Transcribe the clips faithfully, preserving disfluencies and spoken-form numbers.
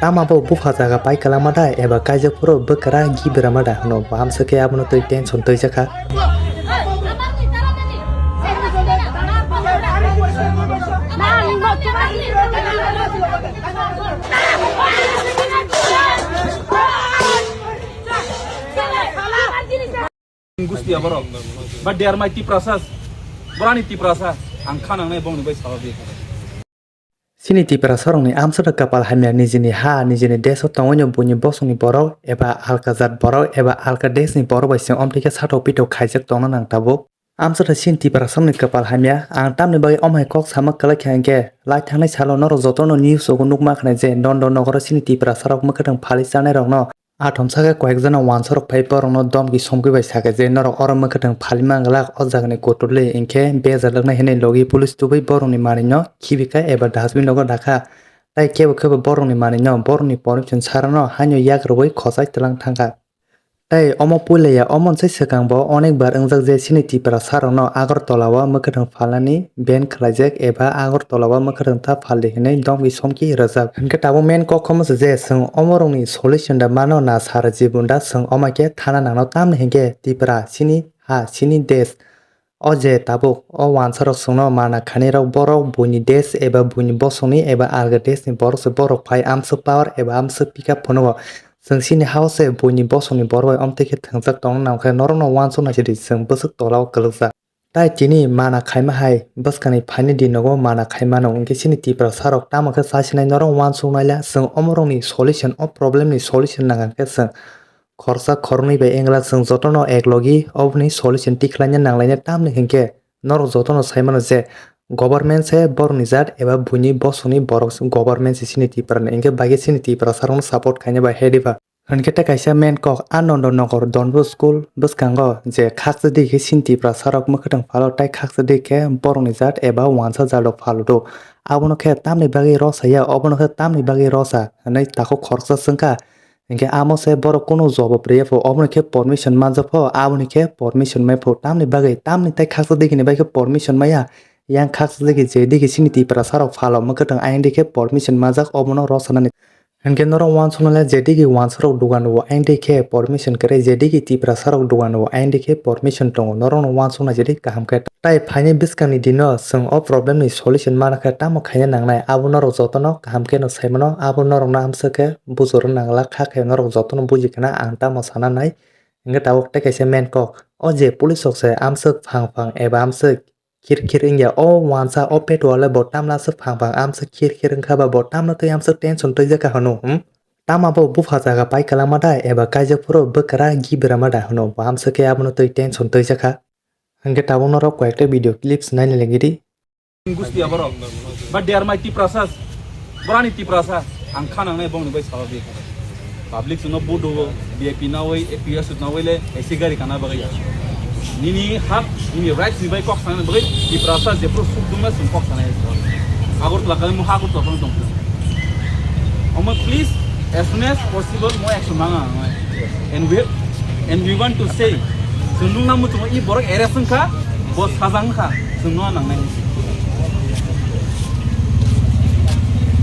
Tama bo bupha jaga pai kwlangma da eba kaijak phuru bwkra gibrama da hwno, bo amswk khe abono twi tension twijak kha. Gusti aborok. Ba dermai Tiprasa. Borani Tiprasa. Ang kha nangnai bongni bai sawa bi. Chini Tiprasarokni amswkno kwpal hamya, nijini ha, nijini desh-o tongwino buini bosongni borok eba alka jat borok eba alka deshni borok bai se omtwi khe satok pitok khaijak tongna nang tabuk. Amswkno chini Tiprasarokni kwpal hamya, ang tamni bagwi omo hai kok sama kwlai kha hinkhe, lai thangnai salo norok jotono news-o nukma khnai je Nondo nogoro chini Tiprasarok mwkhwtwng phalwi chanairokno Athom sakhe koyekjona wansarok phai borokno domki somkwi bai sakha je, "Norok oro mwkhwtwng phalima glak, o jagani kotulwi hinkhe beja lwknai," hwnwi logi police tubui borokni manwino khibikha eba dustbin rogo dakha. Tai kebo kebo borokni manwino borokni permission sarano haino yak rwui khosai twlang thangkha. Tai omo puilaya, omo sai swkang bo onek bar wngjak je chini Tiprasarokno Agartala o mwkhwtwng phalnani ban khlaijak eba Agartala o mwkhwtwng ta phaldi hwnwi domki somki rwjak. Hinkhe tabuk main kok omo se je chwng omorokni solution da mano na sara jibon da chwng omo khe thana nangno, tamni hinkhe Tipra chini ha chini desh. O je tabuk o wansarok chwngno mana khainai rok borok buini desh eba buini bosongni eba alga deshni borok se, borok phai amswk power eba amswk pickup phunukgo. Chwng chini ha-o se buini bosongni borok bai omtwi khe thwngjak tongna nangkhe norokno wansuk naisidi chwng bwswk tola-o kwlwkjak. Tai tini mana khaima hai bwskangni phaini di nogo mana khaimano, hinkhe chini Tiprasarok tamo khe chasinai norok wansuk naila, chwng omorokni solution, o problemni solution nangkha khe chwng khorsa khornwi bai wngla, chwng jotono eklogi oboni solution tikhlaina nanglaina, tamni hinkhe norok jotono saimano je government se borokni jat eba buini bosongni borok government se chini Tiprani, hinkhe bagwi chini Tiprasarokno support khaina bai hai diba. Hinkhe tei kaisa main kok, a Nondo Nogor Don Bosco school bwskango je khakchangdi khe chini Tiprasarok mwkhwtwng phalo, tai khakchangdi khe borokni jat eba wansa jat rok phalo do. Abono khe tamni bagwi rw saya, obono khe tamni bagwi rw sa hwnwi takhuk khoroksa swngkha. Hinkhe amo se borok kunu jobab rwya pho, obono khe permission manjak pho, aboni khe permission mai pho. Tamni bagwi, tamni tai khakchangdi khe ni bai khe permission maya. Yang khakchangdi khe je digi chini Tiprasarok phalo mwkhwtwng, ayang di khe permission manjak, obono rw sanani. Hinkhe norok wansuknai le, je digi wansarok dugan o, ayang di khe permission kwrwi, je digi Tiprasarok dugan o, ayang di khe permission tongo, norokno wansuknai je di kaham khe. Tai phaini bwskangni dino chwng o problemni solution mana khe tamo khaina nangnai, abo norok jotono kaham kheno saimano, abo norokno amswk khe bujor nangla, kha khe norok jotono buji khna ang tamo sana nai. Hinkhe tabuk tei kaisa main kok, o je police rok se amswk phang phang eba amswk khir khir wngya, o wansa o petrol le bo tamla se phang phang amswk khir khir wngkha ba bo tamla tei amswk tension twijak kha hwno, hmm? Tama bo bupha jaga pai kwlangma da eba kaijak phuru bwkra gibrama da hwno, bo amswk khe abono twi tension twijak kha. Hinkhe tabuk norok koyekta video clips naina lengidi. Gusti aborok. Ba dermai Tiprasa. Borani Tiprasa. Ang kha nangnai bongni bai sawa bi. Public suno budu V I P nawi, A P S nawi le A C gari kana bagaya. Nini hak, nini rights ni bai kok sana bagwi Tiprasa jephru suk dungna sum kok sana. Agartala kali mu Agartala kono tong. Omo please, as soon as possible mo action manga. And we, and we want to say, chwng nung namu chwng i borok arrest wngkha, bo sajang kha, chwng no nangnai.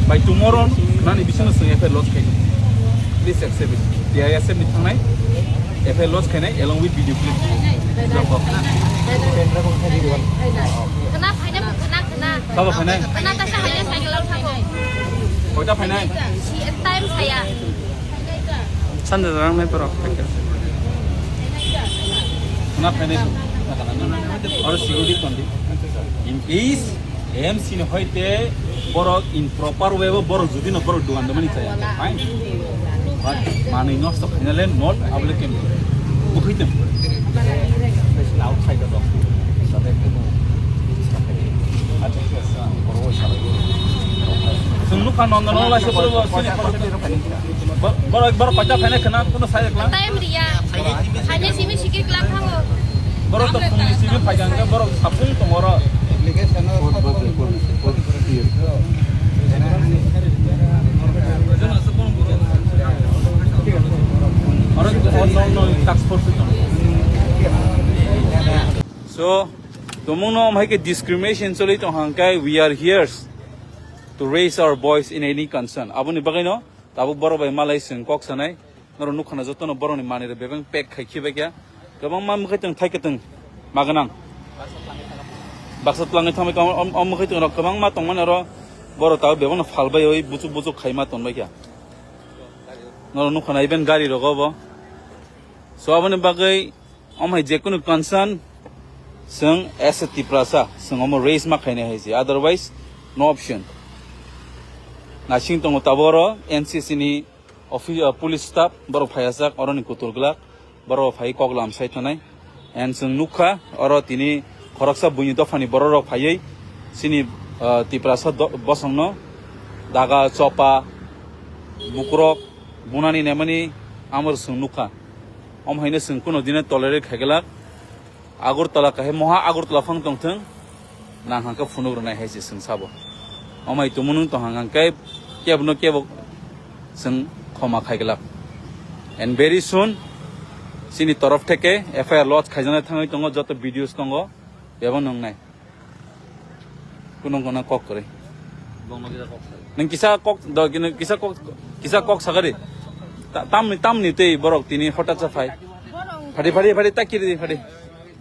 By tomorrow, nani bisingo chwng F I R lodge khainai. Please accept it. T I S F ni thangnai, F I R lodge khainai along with video clip. Khna phaina, khna, khna. Sabo phainai? Khna ta sa phaina, cycle o thango. Koita phainai? Time saya. Sanja jarang nai borok. Khna phainai. Oro security kondi. In case M C ni hoite borok in proper way bo borok jodi no borok dugan domani chaya. Fine. But manwi nosto khaina le not available. Bukhoi tem. Outside of the office. Chwng nukha Nondo no lai se borok sini. Borok, borok pacha phaina khna kuno sai ekla. Time riya. Hanya simi sikir kelang thango. Borok to phung di simi phai kang borok sapung tong oro. Oro to no no task force tong. So, tomung no hai ke discrimination choli tong hangkai, we are here to raise our voice in any concern. Aboni bagwi no Tabuk borok bai malai chwng kok sanai. Norok nukha na jotono borokni manwi rok bebak pack khai khibai kha. Kwbangma mwkhai twng thai kwtwng maganang. Baksa twlangwi thangbai kha, o, o mwkhai twng rok kwbangma tongmani oro borok tabuk bebakno phalbaiwi buchuk buchuk khaima tongbai kha. Norok nukha na iben gari rogo bo. So aboni bagwi omo hai jekunu concern chwng as a Tiprasa chwng omo raise ma khainai hai se, otherwise no option. Nasing tongo tabuk oro N C C ni office, uh, police staff borok phaiajak oroni kutul glak, borok phai kok lam sai thanai. And chwng nukha oro tini khoroksa buini dophani borok rok phaiwi chini, uh, Tiprasa do-, bosongno daga, chopa, bukrok bunani nemani amor chwng nukha. Om haino chwng kuno dine tolerate khaiglak. Agartala kahai moha Agartala phang tongthwng, nang hangkhe phunuk rwnai hai se chwng sabo. Omai tumunung tong hang hangkhe kebno kebo chwng khoma khaiglak. And very soon chini torof theke F I R lodge khaijaknai thangwi tongo, joto videos tongo, bebo nungnai. Kunung kono kok kwrwi. Bongno kisa kok sa. Nwng kisa kok do, kisa kok, kisa kok sakari. Ta-, tamni, tamni tei borok tini hotat sa phai. Borok Phadi, phadi, phadi, takiri, phadi.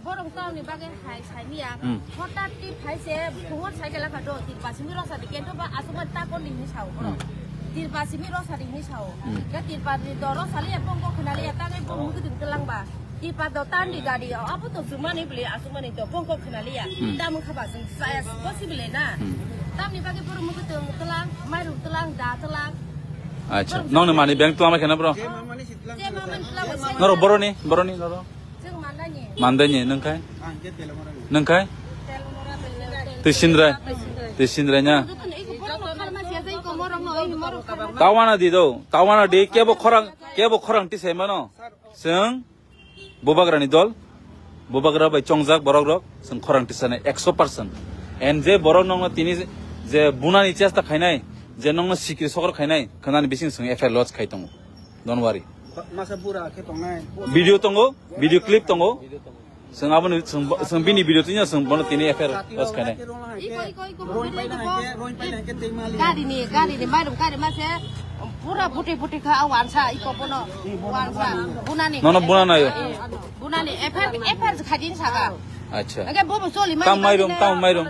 Borok tamni bagwi hai saimia. Hmm. Hotat ti phai se, buhor cycle kha do, tirpasimi rosa di kento ba asuma ta kon di hinwi sao borok. Hmm. Tirpasimi rosa di hinwi sao. Hmm. Ga tirpasimi do rosa liya, bongko khna liya, ta gai bong mukudin kelang ba. Tipa do tandi gari, abo to sumani beli, asumani to bongko khna liya. Hmm. Tamo kha ba sung saya possible na. Hmm. Tamni bagwi borok mukudin kelang, mairum kelang, da kelang. Acha, nongni mani bank twlama khena bro? Norok boroni, boroni norok? Mandani, nung khai? Nung khai? Twi sindrai? Twi sindrai nya? Tawana di do, tawana di, kebo khorang, kebo khorang tisai mano. Chwng bubagrani dol, bubagra bai chongjak borok rok, chwng khorang tisanai ekso percent. And je borok nongno tini je bunani chesta khainai, je nongno sikri sokro khainai, khwnani bising chwng F I R lodge khai tongo. Don't worry. Masa bura khe tongnai. Video tongo, video clip tongo. Chwng aboni, chwng bo-, chwng bini video twinya chwng bono tini F I R lodge khainai. Iko, iko, iko, Rohingya paina hai khe, Rohingya paina hai khe tei mali. Gari ni, gari ni, mairum, gari ma se, pura buti, buti kha, a wansa, iko bono, wansa, bunani. Nono bunani ayo. Eh, bunani, F I R, F I R khajin saka. Acha. Age bobo choli mani. Tam mairum, tam mairum.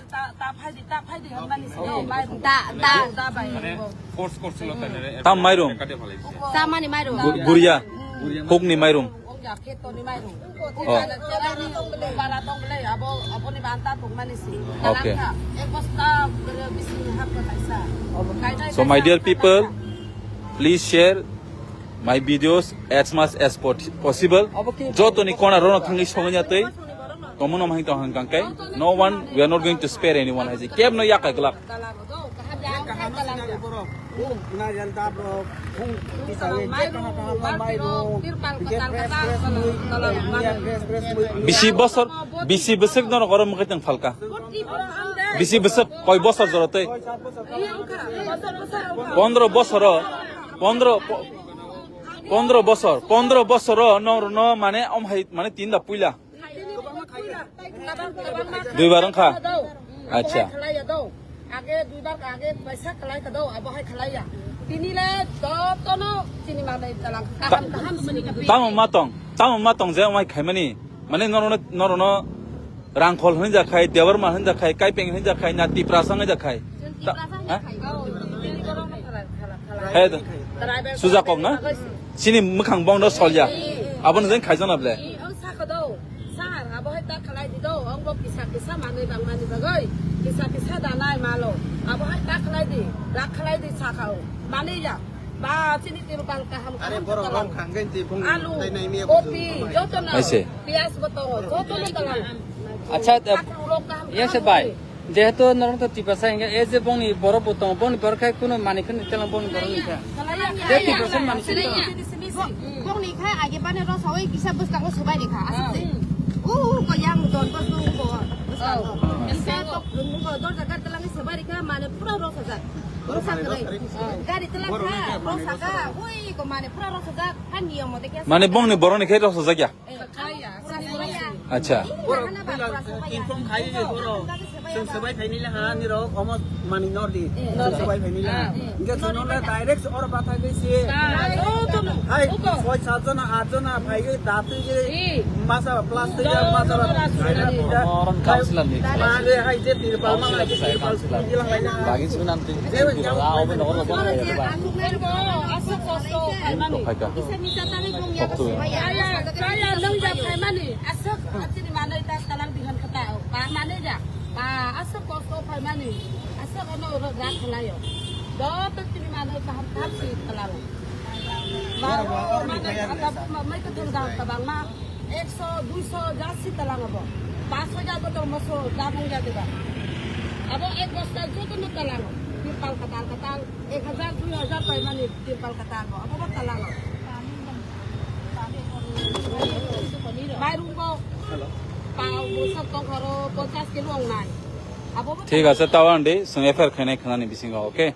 Ta, ta, phai di, ta, phai di, han mani se, mairum. Ta, ta. Force করছিল তাইলে। Tam mairum. Tamani mairum. Gu-, guria. Hukni mairum. Ongya khetoni mairum. Oh. Bara tong bele, abo, aboni banta tongmani si. Okay. Ek bosta bisi hap ko taisa. So my dear people, please share my videos as much as pot-, possible. Jotoni kona rono thangwi sogwi ya tei. Tomono mahi tong hang kangkai. No one, we are not going to spare anyone. Hai je kebno yakai glak. Bisi bosor, bisi bwswk norok oro mwkhai tong phalka. Bisi bwswk koi bosor jora tei. Pondro bosor o, pondro, po-, pondro bosor, pondro bosor o norokno mane om hai mane tinda puila. Duibar wngkha? Acha. Age duibar age paisa khlai ka do, abo hai khlai ya. Tini le jotono chini manai jalang kaham kaham sini ka. Tamo ma tong, tamo ma tong je omai khaimani. Mane norono, norono Rangkhol hwnwi jakhai, Debbarma hwnwi jakhai, Kaipeng hwnwi jakhai, na Tiprasa hwnwi jakhai. Chwng Tiprasa hwnwi jakhai. He do. Suja kok na? Chini mwkhang bongno solya. Abono jeng khaijana ble. Ang saka do. Sir, abo hai ta khalai di do. Ang bo kisa kisa manwi bang mani bagoi. Kisa kisa danai malo. Abo hai ta khalai di. Rak khalai di saka o. Mani ya. Ba chini tiru bal kaham kaham. Are borok rong khanggen ti bung alu, tai nai miya kopi, joto na. Aise. Piyas bo tongo, joto na tongo. Acha, yes, bhai. Jehetu norok to Tiprasa hingke, e je bongni borok bo tongo, bongni borok khai kuno mani khani telang bongni borok ni kha. Je Tiprasa mani khani telang. Bongni kha age bane rosa oi kisa bwskango subai ni kha, asuk se. U, u, ko yang don bos ko, u, ko bwskango. Kisa to ko dorja gat telang ni subai ni kha, mane pura rosa jak. Rosa kwrwi. Gari telang kha, rosa ka, ui, ko mane pura rosa jak, kha niyom mode khe. Mane bongni borok ni khe rosa jak ya? Eh, kha ya, rosa ya. Acha. Borok hana ba, rosa ya. Inform khai di borok. Chwng swbai phainai le ha, nirok omo mani nordi. Chwng swbai phainai le ha. Hingke chwng nole direct oro bathai bai se. Hai, soi sat jona, at jona phaigwi datwi je masa plastic ya, masa. Oron councilor ni. Mare hai je tirpal ma, hai je tirpal sumui je lang lai na. Lagi sumui nanti. Je, ah, obo nogo lobo. Aswk kosto phaimani. Isa misa tangwi bung ya. Kaya, kaya nung ja phaimani. Aswk, atini manwi ta talang dihan kata. Ba manwi ja. Ba aswk kosto phaimani. Aswk ano ro rak khalayo. Joto tini manwi kaham kaham si talango. Ba manwi ata mai ko thung dam tabang ma. Ekso, duiso ja si talango bo. Paso ja bo to moso da bung ja diba. Abo ek bosta joto no talango. Tirpal katal katal. Ek hajar, dui hajar paimani tirpal katal bo. Abo bo talango. Mairung bo. Pa, bo sab tong kharo ponchas kilo ongnai. Abo bo thik ase, talango. Tawan di, sung F I R khainai khanani bisingo, okay?